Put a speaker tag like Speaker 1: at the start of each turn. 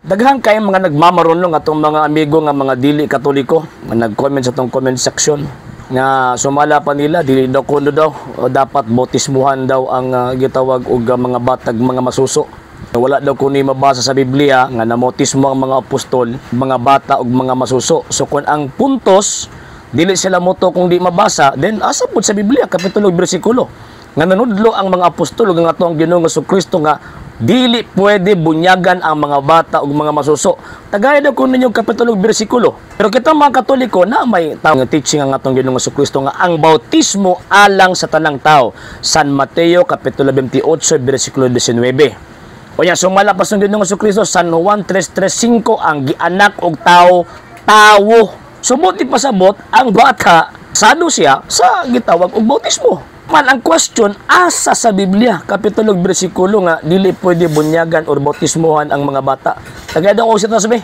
Speaker 1: Daghan kay mga nagmamarunong atong mga amigo nga mga dili Katoliko nga nag-comment sa atong comment section nga sumala pa nila, dili daw kuno daw o dapat bautismuhan daw ang gitawag og mga batag, mga masuso. Wala daw kuno mabasa sa Biblia nga namautismo ang mga apostol, mga bata ug mga masuso. So kung ang puntos dili sila moto kung di mabasa, then asa pud sa Biblia, kapitulo ug bersikulo nga nanudlo ang mga apostol ug ang atong Ginoong Kristo nga dili pwede bunyagan ang mga bata ug mga masuso? Tagay daw kuno ninyo kapitulo ug bersikulo. Pero kita mga Katoliko na may tao nga teaching ang atong Ginoong Kristo nga ang bautismo alang sa tanang tao. San Mateo kapitulo 28 bersikulo 19. Unya sumala pa sa Ginoong Kristo, San Juan 3:35, ang gianak og tao tawo. Sumot pasabot ang bata sado siya sa gitawag og bautismo. Man ang question, asa sa Biblia, kapitulo ug bersikulo nga dili pwede bunyagan or bautismuhan ang mga bata? Tagay daw ko sa sabi.